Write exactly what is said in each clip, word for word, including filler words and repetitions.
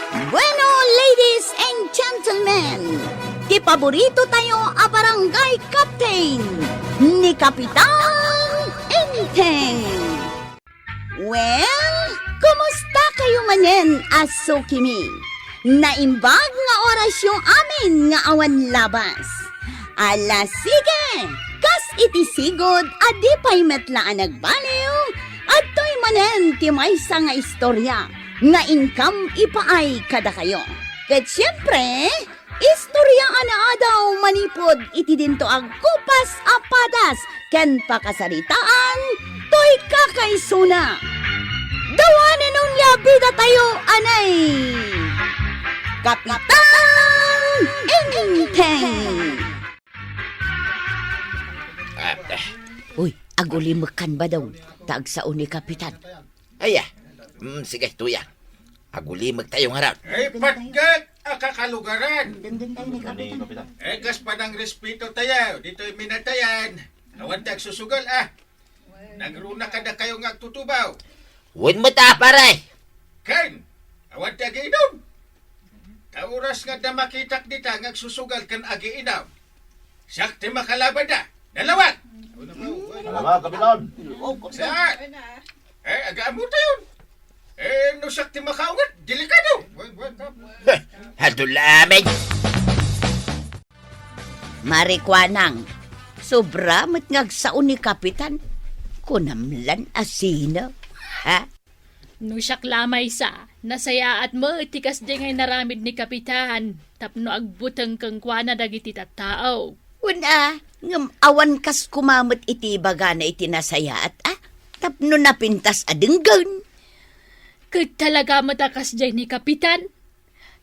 Bueno, ladies and gentlemen, ti paborito tayo a barangay captain, ni Kapitan Enteng. Well, kumusta kayo manen a sukimi? Naimbag nga orasyo amin nga awan labas. Ala, sige! Kas iti sigud a di pay met la a nagbaliw, adtoy manen ti maysa nga istorya nga inkam ipaay kadakayo. Ket siempre, istorya a naadaw manipud iti dinto agkupas a padas ken pakasaritaan toy kakaisuna. Dawanen onia bida tayo anay Kapitan Enteng. Ah, eh. Uy, agulimekan, Badong, ta agsao ni Kapitan. Ay, ah. Mm, sige, Tuyang. Agulimek tayo ngarud. Ay, patgek a kakalugaran. Dindin tayo ni Kapitan. Eh, kas panangrespeto tayo, ditoy minatayan. Awan ti agsusugal, ah. Nagruna kadakayo nga agtutubaw. Wen met a, pare. Ken, awan ti agiinom. Ta oras nga adda makitak dita nga agsusugal ken agiinom, siak ti makalabanda. Nalawag! Nalawag, Kapitan. Sa? Eh, agaamo tayon. Eh, no siak ti makaunget, delikado. Heh, adu la amin. Marikuanang, sobra met nga agsao ni Kapitan. Kunam lan a sino? Ha? No siak la maysa, nasayaat met ti kasdiay nga inaramid ni Kapitan tapno agbuteng kenkuana dagiti tattao. Wen a, ngem awan kas koma met iti ibagana iti nasayaat a tapno napintas a denggen. Ket talaga met a kasdiay ni Kapitan.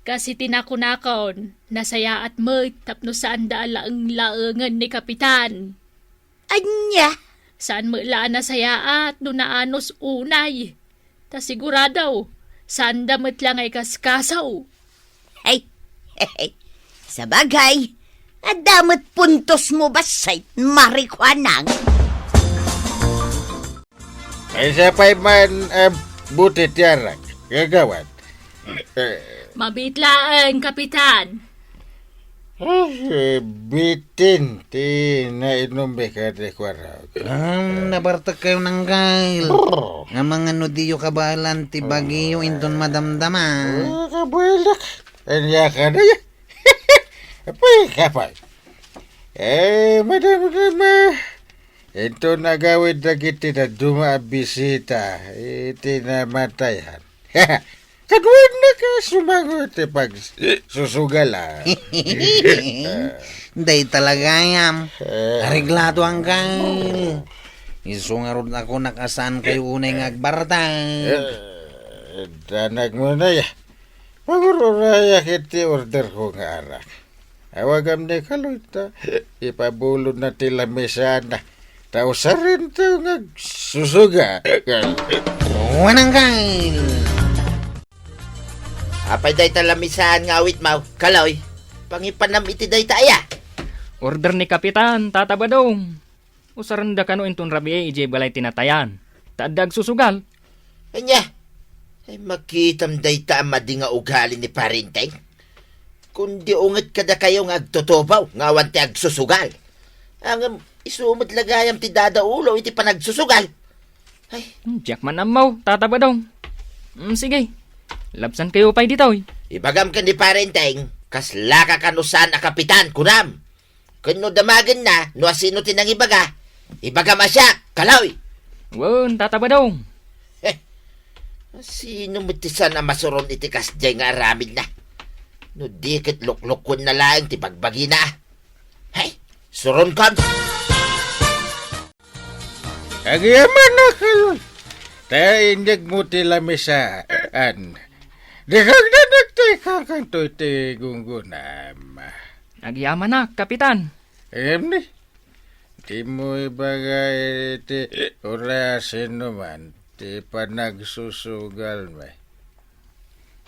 Kas iti nakunakon, nasayaat met tapno saanda a laeng-laengen ni Kapitan. Ania? Saan met la a nasayaat no naanus unay. Ta sigurado, saanda met la nga ikaskaso. Ay, sabagay, adda met puntos mo bassit, Marikuanang. Ay, siya pa'y man, ah, buti ti arak. Kagawad. Eh. Mabiit laeng, Kapitan. Ay, eh, bitin ti nainom mi kadi kuarag. Am, nabartek kayo, Nanggal. Brr. Nga mga no diyo kabaelan ti bagiyo inton madamdama. Ah, kabaelak. Anya ka na ya? Apay, kapay. Eh, madamdama. Inton agawid dagiti dadduma a bisita iti namatayan. Kaduaenna ka sumango ti pagsusugala. Dayta la gayam. Eh. Areglado, Anggal. Isu ngarud a kunak a saan kayo unay nga agbartag. Eh, danag mo na ya. Pangururayak iti order ko nga arak. Awagam ni Kaloy ta ipabulod na ti lamisana. Ta usaren tayo nga agsusuga. Wanang kay. Apay dayta lamisaan nga awit maw, Kaloy? Pangipanam iti dayta aya? Order ni Kapitan, Tata Badong. Usarenda kano inton rabii idiay balay ti natayan, ta adda agsusugal. Ania? Ay, makitam dayta a madi nga ugali ni Parinteng. Kundi unget kadakayo nga agtutubaw nga awan ti agsusugal. Ngem isu met la gayam ti dadaulo iti panagsusugal. Ay. Hmm, diak man ammo, Tata Badong. Hmm, sige. Labsan kayo pay ditoy. Ibagam ken ni Parinteng, kaslaka kano saan a kapitan, kunam. Ken no damagenna, no asino ti nangibaga, ibagam a siak, Kaloy. Wen, Tata Badong. Eh, sino met ti saan a masuron iti kasdiay nga aramidna? No di ket luklukuenna laeng ti bagbagina. Hey, suronkon! Agyamanak, Kaloy. Ta inyegmo ti lamisaan. Di kagdanak ti kakanto iti gunggonam. Agyamanak, Kapitan. Ngem ni, dimo ibaga iti uray a sinoman ti panagsusugalmi.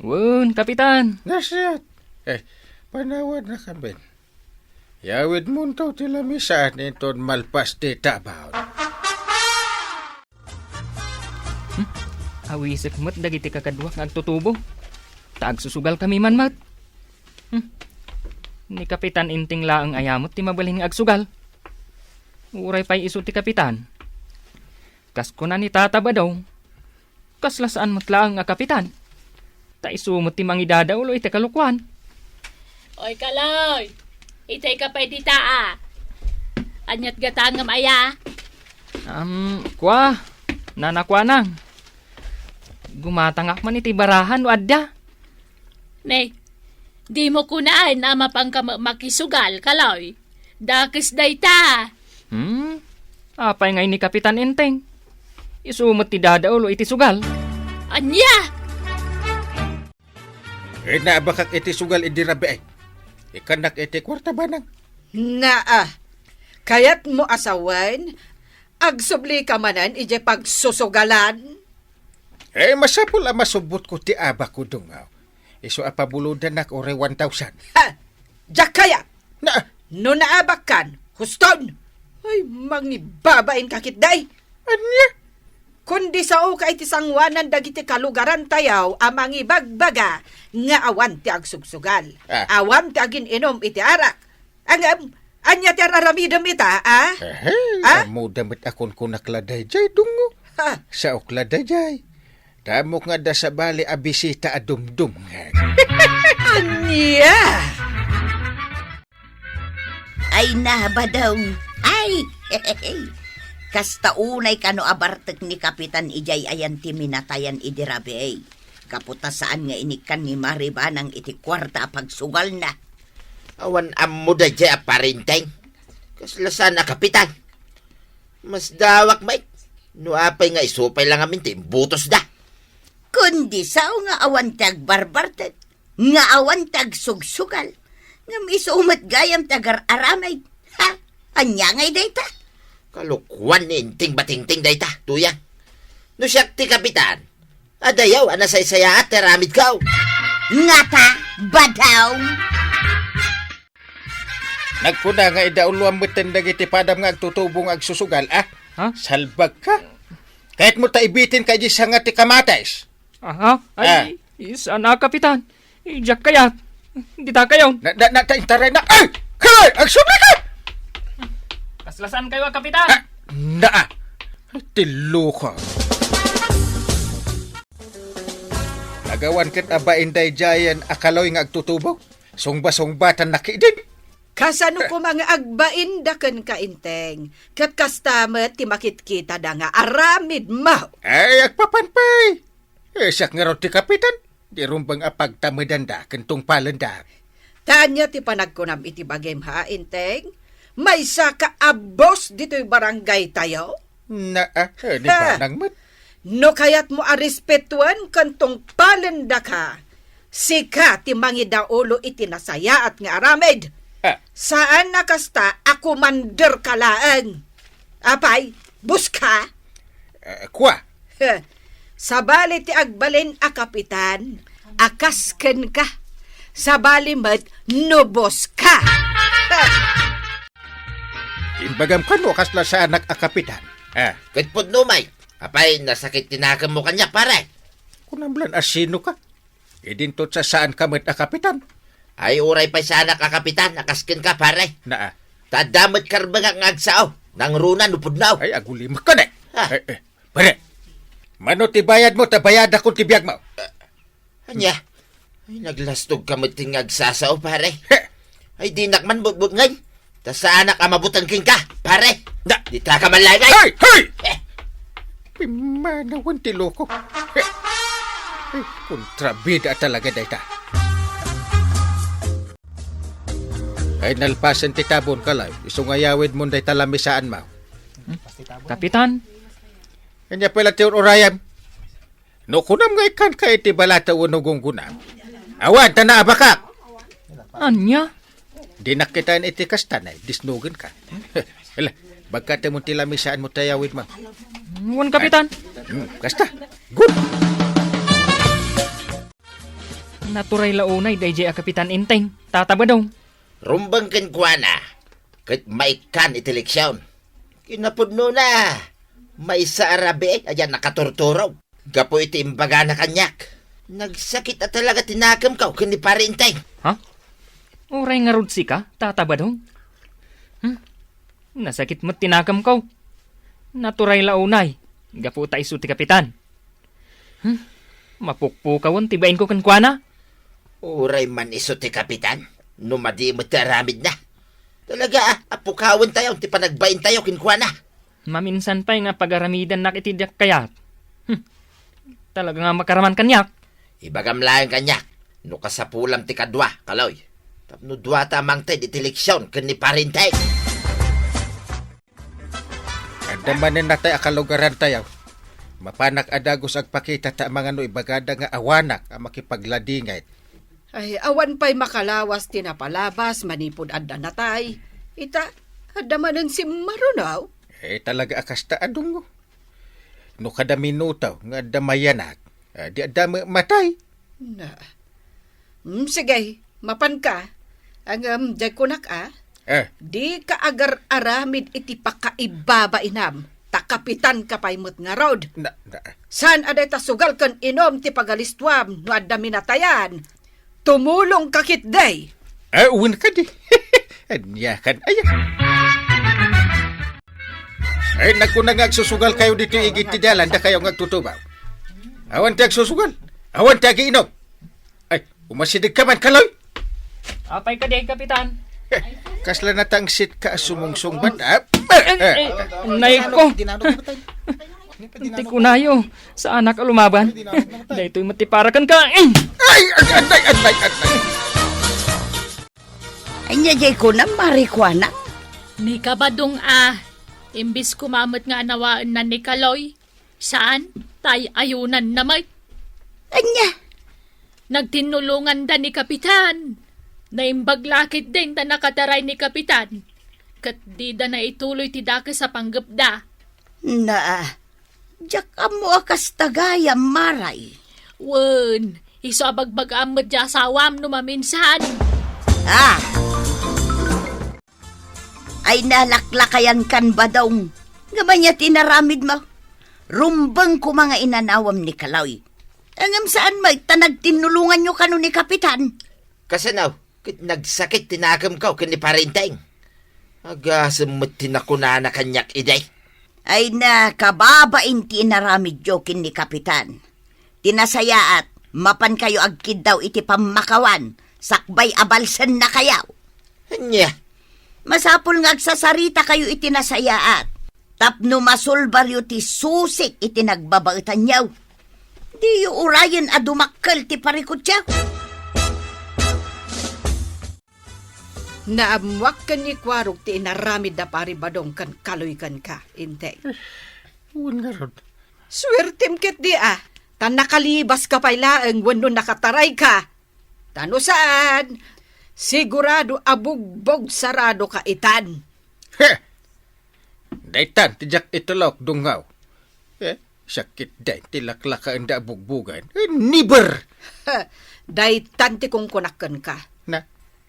Wen, Kapitan. Nasyat. Eh, panawanakami. Yawidmonto ti lamisaan inton malpas ti tabaw. Hmm? Awisek met dagiti kakaduak nga agtutubo. ta agsusugalkami man met. Hmm. Ni Kapitan Enteng laeng aya met ti mabalin nga agsugal. Uray pay isu ti kapitan. Kas kuna ni Tata Badong, kasla saan met laeng a kapitan. Ta isu met ti mangidadaolo iti kalokuan. Oy, Kaloy! Itayka pay dita, a. Aniat gatangem aya? Am, kua, nanakuanang. Gumatangak man iti baraha no adda. Ne, dimo kunaen a mapanka makisugal, Kaloy. Dakes dayta. Hmm? Apay ngay ni Kapitan Enteng? Isu met ti dadaolo iti sugal. Ania? Inaabakak iti sugal idi rabii. Ikkannak iti kuarta banang. Naa, kayatmo a sawen, agsubli ka manen idiay pagsusugalan? Eh, masapul a masubbotko ti abakko, dungaw. Isu a pabulodanak uray one thousand. Ha! Diak kayat! Na! No naabakkan, huston! Ay, mangibabain ka ketdi! Ania? Kundi saoka iti sanguanan dagiti kalugarantayo a mangibagbaga nga awan ti agsugsugal, ah, awan ti agin-inum iti arak. Ngem, ania ti ar-aramidem ita, a? Ehe, ah? Ammoda met a kunkunak la daydiay, dungo. Ha? Saok la daydiay. Damok nga adda sabali a bisita a dumdumngeg. Ania? Ay na, Badong. Ay! Kasta unay kano a bartek ni Kapitan idiay ayan ti minatayan idi rabii. Gapu ta saan nga inikkan ni Mari Banang iti kuarta a pagsugalna. Awan ammo daydiay a parenteng. Kasla saan a kapitan. Masdawak met no apay nga isu pay la ngamin ti imbutosda. Kundi sao nga awan ti agbarbartek, nga awan ti agsugsugal, ngem isu met gayam ti agar-aramid. Ha? Ania ngay dayta? Kalokuan ni Enteng Batingting dayta, Tuyang. No siak ti kapitan, adayaw a nasaysayaat ti aramidko. Ngata, Badong! Nagkuna nga idauloam metten dagiti padam nga agtutubo nga agsusugal, a? Ha? Salbagka. Kayatmo ta ibitinka idiay sanga ti kamatis. Aha? Ay, ah, saan a, Kapitan. Diak kayat. Dita kayo. Na, na, na, ta, intaray na. Ay! Kaloy! Agsubli ka! Kasla saan kayo a kapitan? Ah, naa. Ti loko. Nagawan ket a bain daydiayen a Kaloy nga agtutubo. Sungba-sungbatan na ketdin. Kasano koma nga agbainda kenka, Enteng? Ket kasta met ti makitkitada nga aramidmo. Ay, agpapan pay. Eh, siak ngarud ti kapitan. Di rumbeng a pagtamedanda ken tungpalenda. Ta ania ti panagkunam iti bagim, ha, Enteng? Maysaka a boss ditoy barangaytayo? Naa, eh, ni Banang met. No kayatmo a respetuen ken tungpalendaka, sika ti mangidaulo iti nasayaat nga aramid. Ah. Saan a kasta a komanderka laeng. Apay, boss ka? Eh, kua? Heh, sabali ti agbalin a kapitan, a kas kenka. Sabali met no boss ka. Heh. Imbagam kano a kasla saanak a kapitan. Ah. Ket pudno met. Apay, nasakit ti nakemmo kaniak, pare? Kunam lan a sino ka? Idinto ta saanka met a kapitan. Ay, uray pay saanak a kapitan a kas kenka, pare. Naa. Ta adda met karbengak nga agsao. Nangruna no pudno. Ay, agulimek ka, ne? Ah. Eh, eh, pare, mano ti bayadmo ta bayadakon ti biagmo? Ania? Ay, naglastog ka met ti nga agsasao, pare. He. Ay, dinak man butbutngen. Ta saanak a mabuteng kenka, pare. Da. Dita ka man laeng. Hey! Hey! Eh. Pimanawan ti loko. He. Ay, kontrabida talaga dayta. Ay, nalpasen ti tabon, Kaloy. Isu nga yawidmon dayta lamisaan, maw. Hmm? Kapitan. Ania pay la ti ur-urayam? No kunam nga ikkanka iti balataw wenno gunggonam, awan ta naabakak. Ania? Dinak kitaen iti kasta, naidisnogenka. Hala, bagkatemon ti lamisaanmo ta yawidmo. Wen, Kapitan. Hmm, kasta. Good. Naturay la unay daydiay a Kapitan Enteng, Tata Badong. Rumbeng kenkuana, ket maikkan iti leksion. Kinapudnona, maysa a rabii a diak nakaturturog gapu iti imbagana kaniak. Nagsakit a talaga ti nakemko ken ni Pare Enteng. Ha? Uray ngarud sika, Tata Badong? Hmm? Nasakit met ti nakemko. Naturay la unay, gapu ta isu ti kapitan. Hmm? Mapukpukawen ti bainko kenkuana. Uray man isu ti kapitan, no madi met ti aramidna. Talaga, ah, apukawentayo ti panagbaintayo kenkuana. Maminsan pay nga pagaramidannak iti diak kayat. Hmm. Talaga nga makaraman kaniak. Ibagam laeng kaniak, no kasapulam ti kadua, Kaloy. Tapno duata a mangted iti eleksyon ken ni Pare Enteng. Adda manen natay a kalugarantayo. Mapanak a dagus agpakita ta mangano ibagada nga awanak a makipagladingit. Ay, awan pay makalawas ti napalabas manipud adda natay. Ita, adda manen simmarunaw? Eh, talaga a kasta a dungo. No kada minuto nga adda mayanak, ah, di adda ma-, matay. Na. Hmm, sige, mapanka. Ngem, diay kunak, ah. Eh. Dika agar-aramid iti pakaibabainam, ta kapitanka pay met ngarud. Na, na. Saan a dayta sugal ken inum ti pagalistuam no adda minatayan? Tumulongka ketdi. Eh, wen kadi. Ania kan aya? Eh, nagkuna nga agsusugalkayo ditoy igid ti dalan, dakayo nga agtutubaw. Awan ti agsusugal. Awan ti agiinum. Ay, umasidegka man, Kaloy. Apay kadi, Kapitan? Eh, kasla natangsit ka a sumungsungbat, ah? Eh, eh, nay ko. Ti kunayo, saanak a lumaban. Daytoy met ti para kenka. Ay, ay, ay, ay, ay, ay, ay. Ania diay kunam, Mare Kuana? Ni Kabadong a, imbes koma met nga anawaenna ni Kaloy, saan, tay-ayonanna met. Ania? Nagtinnulonganda ni Kapitan. Naimbag la ketdin ta nakataray ni Kapitan. Ket dida naituloy ti dakes a panggepda. Na, diak ammo a kasta gayam, Mare. Wen, isu a bagbagaam met ti asawam no maminsan. Ah! Ay, nalaklakayan kan Badong. Ngem ania ti inaramidmo? Rumbeng koma nga inanawam ni Kaloy. Ngem saan met ta nagtinnulonganyo kano ni Kapitan? Kasano? Ket nagsakit ti nakemko ken ni Pare Enteng. Agasem met ti nakunana kaniak idi. Ay, na, kababain ti inaramidyo ken ni Kapitan. Ti nasayaat, mapankayo agkiddaw iti pammakawan, sakbay a balsennakayo. Ania? Masapul nga agsasaritakayo iti nasayaat, tapno masulbaryo ti susik iti nagbabaetanyo. Diyo urayen a dumakkel ti parikutyo. Naammoak ken ni Kuarog ti inaramid da Pari Badong ken Kaloy kenka, Enteng. Wen ngarud. Suertem ketdi a, ta nakalibaska pay laeng wenno nakatarayka. Ta no saan, sigurado a bugbog saradoka itan. He! Daytan ti diak itulok, Dungaw. Eh, sakit dayta ti laklakaenda a bugbogen. Eh, never! Daytan ti kunkunak kenka. Na?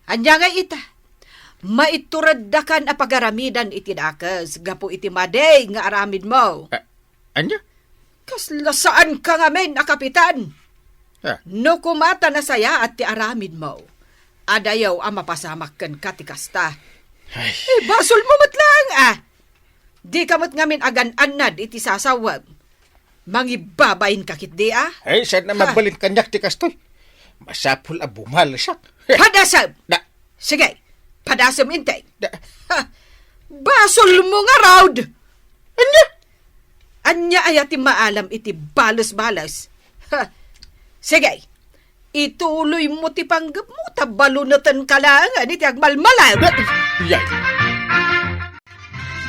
Ania ngay ita? Maitureddakan a pagaramidan iti dakes gapu iti madi nga aramidmo. Ah, ania? Kasla saanka ngamin a kapitan. Ah. No koma ta nasayaat ti aramidmo, adayo a mapasamak kenka ti kasta. Ay. Eh, basolmo met laeng a. Dika met ngamin agan-annad iti sasawem. Mangibabainka ketdi a. Ay, saan a mabalin kaniak ti kastoy? Masapul a bumalesak. Padasem! Da. Sige, padasem, Enteng. Da. Ha, basolmo ngarud! Ania? Ania aya ti maalam iti bales-bales? Ha. Sige, ituloymo ti panggepmo ta balunetenka laengen iti agmalmalem. Yay!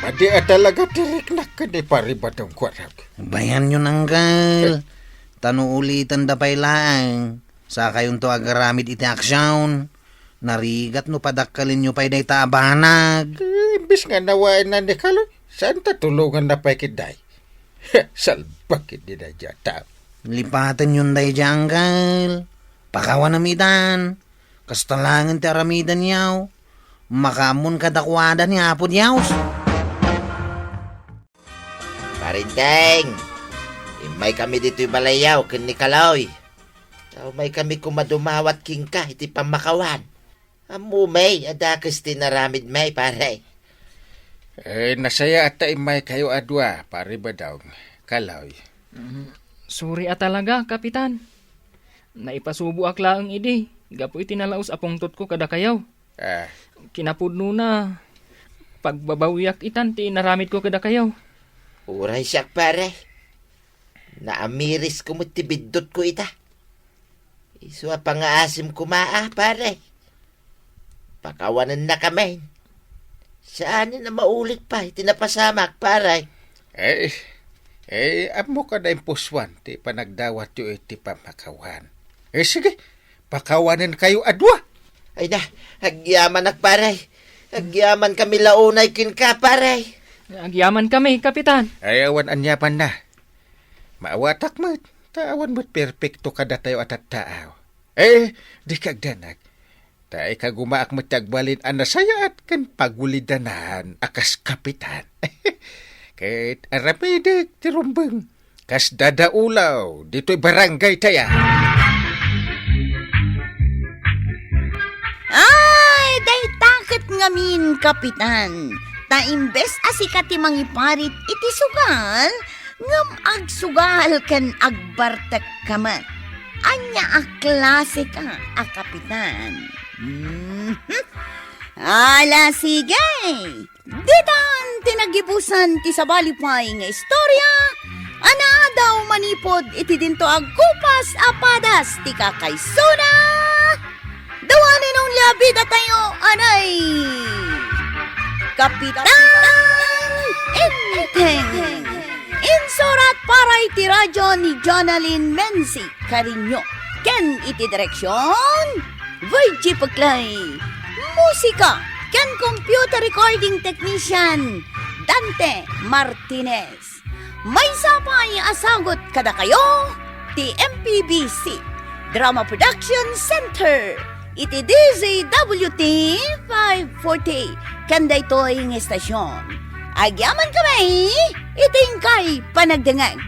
Madi a talaga ti riknak ken ni Pari Badong Kuarog. Bayanyon, Angkel. Ta no ulitenda pay laeng, sakayonto agaramid iti aksion. Narigat no padakkelenyo pay dayta a banag. Eh, imbes nga nawaenna ni Kaloy, saan ta tulonganna pay ketdi? Salbag ketdi daydiay a tao. Lipatenyon daydiay, Angkel. Pakawanem itan. Kasta laengen ti aramidenyo. Makaammon kadakuada ni Apo Dios. Pare Enteng, immaykami ditoy balayyo ken ni Kaloy. Ta umay kami koma dumawat kenka iti pammakawan. Ammom a dakes ti inaramidmi, pare. Eh, nasayaat ta immaykayo a dua, Pare Badong. Kaloy. Mm, sorry a talaga, Kapitan. Naipasuboak laeng idi, gapu iti nalaus a pungtotko kadakayo. Ah. Kinapudnona, pagbabawiak itan ti inaramidko kadakayo. Uray siak, pare. Naamirisko met ti biddutko ita. Isu a pangaasim koma a, pare. Pakawanennakamin. Saanen a maulik pay ti napasamak, pare. Eh, eh, ammok a naimpusuan ti panagdawatyo iti pammakawan. Eh, sige, pakawanenkayo a dua. Ay na, agyamanak, pare. Agyamankami la unay kenka, pare. Agyamankami, Kapitan. Ay, awan aniamanna. Maawatak met, ta awan met perpekto kadatayo a tattao. Eh, dika agdanag. Ta ikagumaak met ti agbalin a nasayaat ken pagulidanan a kas kapitan. Ket aramidek ti rumbeng kas dadaulaw ditoy barangay taya. Ay, dayta ket ngamin, Kapitan. Ta imbes a sika ti mangiparit iti sugal, ngem agsugal ken agbartekka met. Ania a klaseka a kapitan? Mhm. Ala, sige! Ditan ti nagibusan ti sabali pay nga istorya a naadaw manipud iti dinto a gupas a padas ti kakaisuna. The one and only a bidatayo, anay Kapitan Enteng. Insurat para iti radyo ni Jonalyn Menzi Cariño ken iti direksyon, Virgie Peclay. Musika ken computer recording technician, Dante Martinez. Maysa pay a sagut kadakayo ti M P B C Drama Production Center iti D Z W T five forty ken daytoy nga estasyon. Agyamankami iti inkay panagdengngeg.